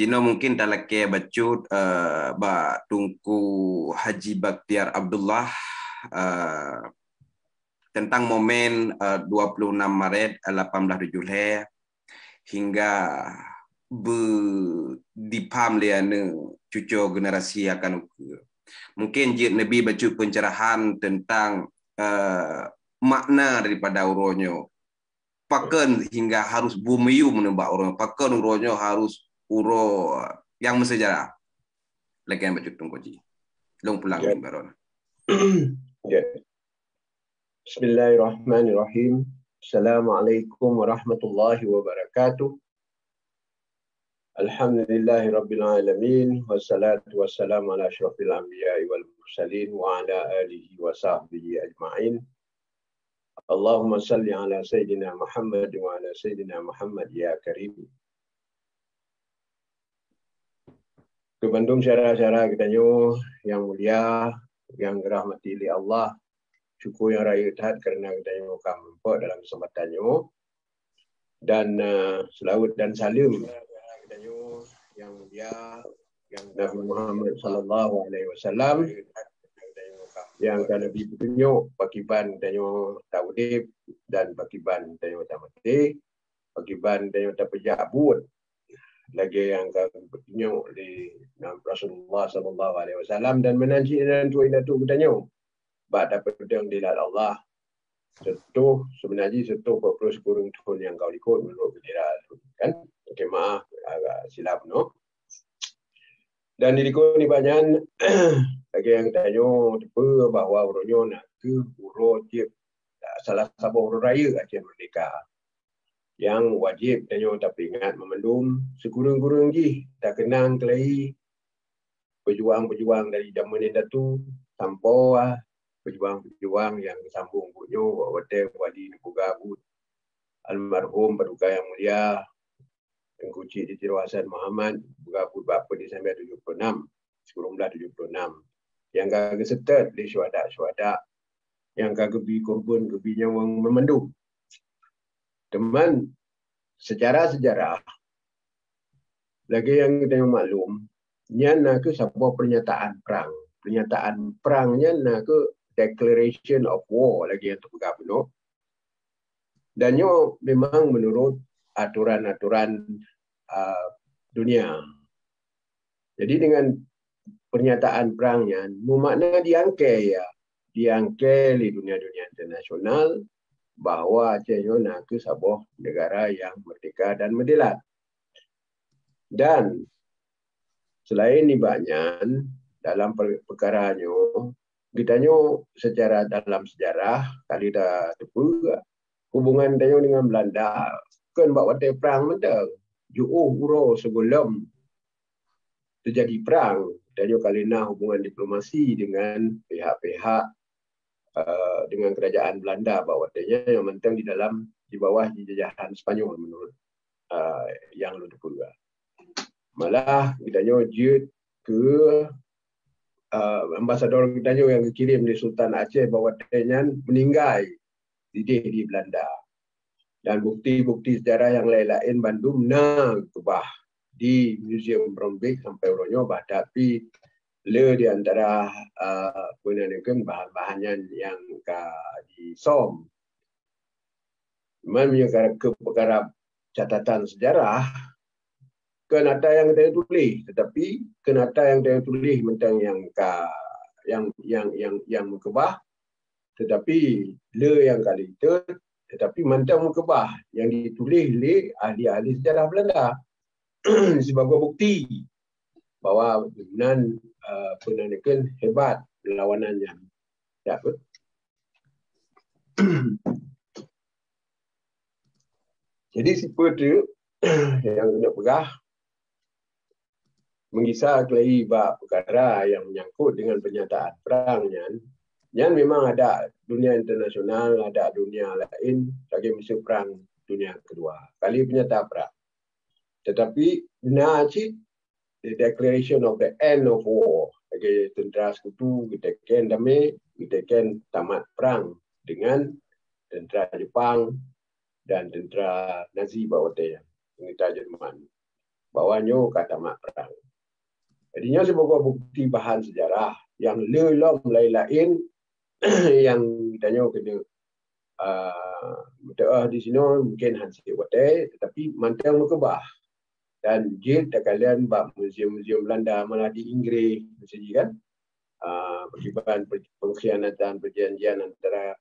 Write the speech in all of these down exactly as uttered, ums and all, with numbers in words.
Jinoe mungkin talakée bacut uh, bak Teungku Haji Bakhtiar Abdullah uh, tentang momen uh, dua puluh enam Maret uh, lapan belas tujuh lhée hingga beu dipaham lé aneuk cuco generasi akan ukeue. Mungkin jeuet neubi bacut pencerahan tentang uh, makna daripada uroe nyoe. Pakon hingga harus beumeuyum nibak uroe nyoe? Pakon uroe nyoe harus uroe nyang meusejarah? Lagée bacut Teungku Haji. Lôn pulang mimbar. Bismillahirrahmanirrahim. Assalamualaikum warahmatullahi wabarakatuh. Alhamdulillahirabbil alamin, wassalatu wassalamu ala asyrafil anbiya'i wal mursalin wa ala alihi wa sahbihi ajma'in. Allahumma salli ala sayyidina Muhammad wa ala sayyidina Muhammad ya karim. Keu bandum syedara-syedara geutanyoe nyang mulia, nyang dirahmati lé Allah, syukur nyang rayeuk that kareuna geutanyoe ka meurumpok dalam keuseumpatan nyoe. Dan uh, seulaweuet dan saleuem nyang mulia Nabi Muhammad sallallahu alaihi wasallam, nyang ka Nabi peutunyok pakiban tanyoe taudeb dan pakiban tanyoe tamaté, pakiban tanyoe tapeujak buet lagée nyang ka geutunyok lé Rasulullah sallallahu alaihi wasallam dan meunan cit indatu-indatu geutanyoe bak tapeudong dilat Allah. Seutoh, seubeuna jih seutoh peuet ploh sikureueng thon nyang ka likot meunurot bendera kan. Okey, maaf agak silap noh. Dan di likot nibak nyan lagée nyang tanyoe teupeue bahwa uroe nyoe na kheueh uroe tieb salah saboh uroe rayeuk Aceh Merdeka. Nyang wajéb tanyoe tapeuingat meumandum sikureueng-kureueng jih takeunang keulai peujuang-peujuang dari jameun indatu sampoe peujuang-peujuang nyang geusambong buet nyoe watée wali neupeugah buet almarhum Paduka Yang Mulia Teungku Chik Tiro Hasan Muhammad peugah buet bak peuet Disember tujoh ploh nam, sikureueng blaih tujoh ploh nam, nyang ka geuseutôt lé syuhada-syuhada nyang ka geubi korban geubi nyawöng meumandum. Teuma seujarah-seujarah lagée nyang geutanyoe maklum, nyan na kheueh saboh peurnyataan prang. Peurnyataan prang nyan na kheueh declaration of war lagée nyang teupeugah bunoe. Dan nyoe memang meunurot atoran-atoran uh, dunia. Jadi dengan peurnyataan prang nyan meumakna diangkée ya, diangkée lé dunia-dunia internasional bahwa Aceh nyoe na kheueh saboh negara nyang merdeka dan meudilat. Dan selain nibak nyan, dalam peukara nyoe, geutanyoe secara dalam sejarah kali tateupeue hubungan tanyoe dengan Belanda kon bak watée prang mantong. Jiôh uroe sigohlom teujadi prang, tanyoe kali na hubungan diplomasi dengan pihak-pihak uh, dengan kerajaan Belanda bak watée nyan nyang mantong di dalam di bawah jajahan Spanyol menurut uh, yang lôn teupeue. Malah geutanyoe jeuet keu uh, ambasador geutanyoe nyang geukirém lé Sultan Aceh bak watée nyan meuninggai dideh di Belanda. Dan bukti-bukti sejarah nyang laén-laén bandum na keubah di Museum Rumbek sampai uroe nyoe bah, tapi le di antara uh, bahan-bahan nyan nyang ka disom. Cuman meunyoe keu peukara catatan sejarah, kon ata nyang geutanyoe tuléh, tetapi kon ata nyang geutanyoe tuléh mantong nyang ka nyang nyang nyang nyang meukeubah, tetapi le nyang ka linteut, tetapi mantong meukeubah nyang dituléh lé ahli-ahli sejarah Belanda sibagoe bukti bahwa nan uh, peue nan dikheun hebat lawanan nyan. Ya, betul. Jadi sipeue tu yang kena peugah menggisa kelai bak perkara yang menyangkut dengan pernyataan perang nyan, nyan memang ada dunia internasional, ada dunia lain lagi masa perang dunia kedua. Kali pernyataan perang. Tetapi na cit the declaration of the end of war. Lagi tentera sekutu geuteken damai, geuteken tamat perang dengan tentera Jepang dan tentera Nazi bak watée nyan, tentera Jerman. bahwa nyoe ka tamat perang. Jadi nyoe sibagoe bukti bahan sejarah nyang le lom laén-laén nyang tanyoe keuneuk ah, meutuah di sinoe mungkin han sép watée, tetapi mantong meukeubah. Dan jeuet takalon bak museum-museum Belanda malah di Inggris, miseue jih kan. Ah, pakiban per-, pengkhianatan perjanjian antara,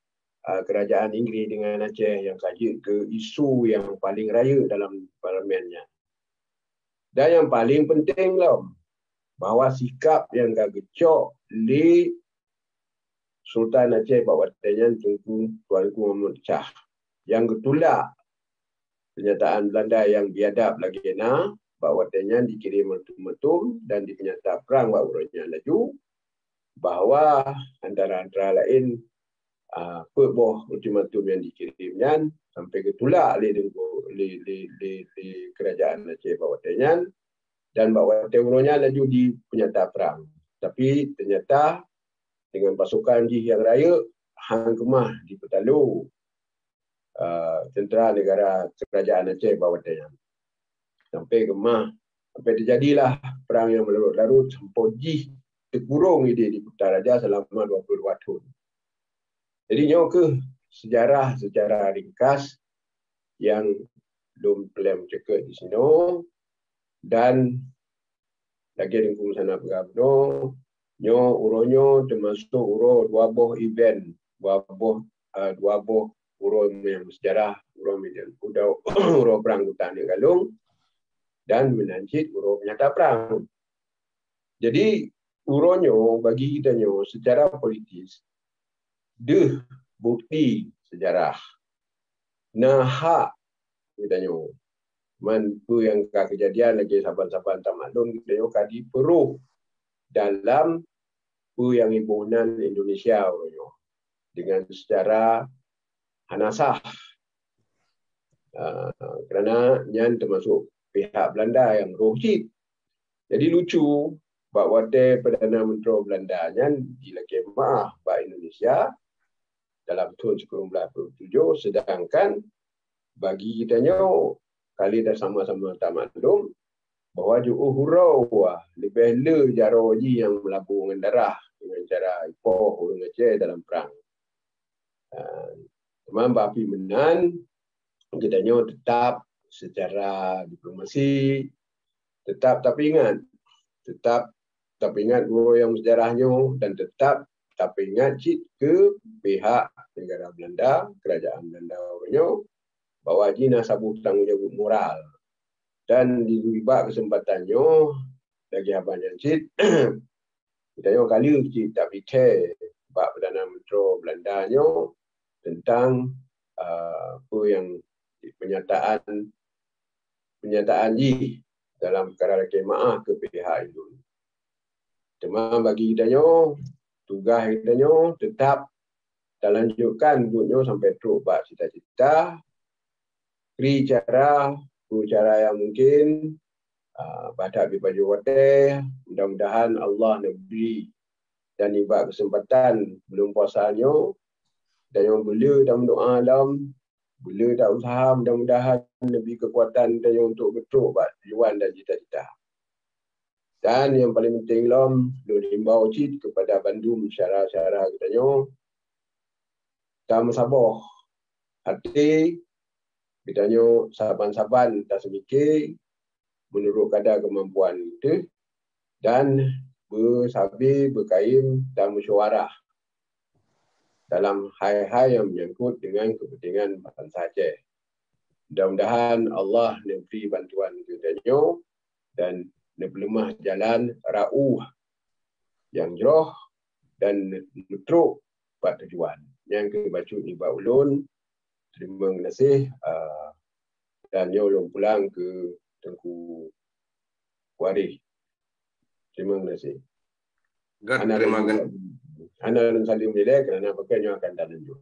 ah, kerajaan Inggris dengan Aceh nyang ka jeuet keu isu nyang paling rayeuk dalam parlemen nyan. Dan nyang paling penting lom, bahwa sikap nyang ka geucok lé Sultan Aceh bak watée nyan Teungku, Tuanku Mahmud Shah nyang geutulak pernyataan Belanda nyang biadab lagée na bak watée nyan dikirém meutum-meutum dan dipeunyata prang bak uroe nyan laju bahwa antara-antara laén, ah, peuet boh ultimatum nyang dikirém nyan sampai geutulak lé Teungku, lé, lé, lé, lé kerajaan Aceh bak watée nyan dan bak watée uroe nyan laju dipeunyata prang. Tapi teunyata dengan pasukan jih nyang rayeuk han keumah jipeutalo, ah, tentera negara kerajaan Aceh bak watée nyan. Sampai keumah, sampai teujadilah perang nyang meularot-larot sampoe jih teukurong idéh di Kuta Raja selama dua puluh dua thon. Jadi nyoe keuh sejarah secara ringkas nyang lôn peureulée ceukeut di sinoe dan lagée Teungku Musana peugah bunoe, nyoe uroe nyoe teumasok uroe dua boh event, dua boh, ah, dua boh uroe nyang sejarah, uroe meunan, uroe, uroe perang Kuta Aneuk Galong dan meunan cit uroe peunyata prang. Jadi uroe nyoe bagi geutanyoe secara politis deuh bukti sejarah na hak geutanyoe. Man peue nyang ka keujadian lagée saban-saban tamaklum geutanyoe ka jipeuroh dalam peue nyang iboh nan Indonesia uroe nyoe dengan secara hana sah. Ah, kerana nyan teumasok pihak Belanda nyang roh cit. Jadi lucu, bak watée Perdana Menteri Belanda nyan jilakée maah bak Indonesia dalam thon sikureueng blaih ploh tujoh, sedangkan bagi geutanyoe kali dah sama-sama tamaklum bahwa jiôh uroe leubeh le jaroe jih nyang meulabô ngon darah dengan cara ipoh ureuëng Aceh dalam prang. Ah, teuma bak pih meunan, geutanyoe teutap secara diplomasi, teutap tapeuingat, teutap tapeuingat uroe nyang meusejarah nyoe dan teutap tapeuingat cit keu pihak negara Belanda, kerajaan Belanda uroe nyoe, bahwa jih na saboh tanggong jaweueb moral dan dibri bak keuseumpatan nyoe lagée haba nyan cit geutanyoe ka lheueh cit tapike bak Perdana Menteri Belanda nyoe teuntang, ah, peue nyang peunyataan, peunyataan jih dalam peukara lakée maah keu pihak indon. Teuma bagi geutanyoe, tugaih geutanyoe teutap talanjutkan buet nyoe sampai trok bak cita-cita, bri cara, bri cara nyang mungkin, ah, bah that beupajoh watée, mudah-mudahan Allah neubri dan nibak keuseumpatan buleuen puasa nyoe, dan nyang beuleu dan meudoá lom, beuleu dan useuha, mudah-mudahan neubri keukuatan tanyoe untuk geutrok bak tujuan dan cita-cita. Dan nyang paleng penting lom, lôn himbau cit keupada bandum syedara-syedara geutanyoe, tameusaboh até geutanyoe saban-saban taseumike meunurot kada keumampuan teuh dan beusabe beukayém dan meusyuarah dalam hai-hai nyang meunyangkot deungon keupeuntengan bansa Aceh. Mudah-mudahan Allah neubri bantuan keu geutanyoe dan neupeuleumah jalan rauh nyang jroh dan neutrok bak tujuan. Nyang keuh bacut nibak ulôn, teurimong geunaséh, ah, dan nyoe lôn pulang keu Teungku Waréh. Teurimong geunaséh. Hana lôn, hana lôn saleuem ilée, kerana pakon nyoe akan talanjut.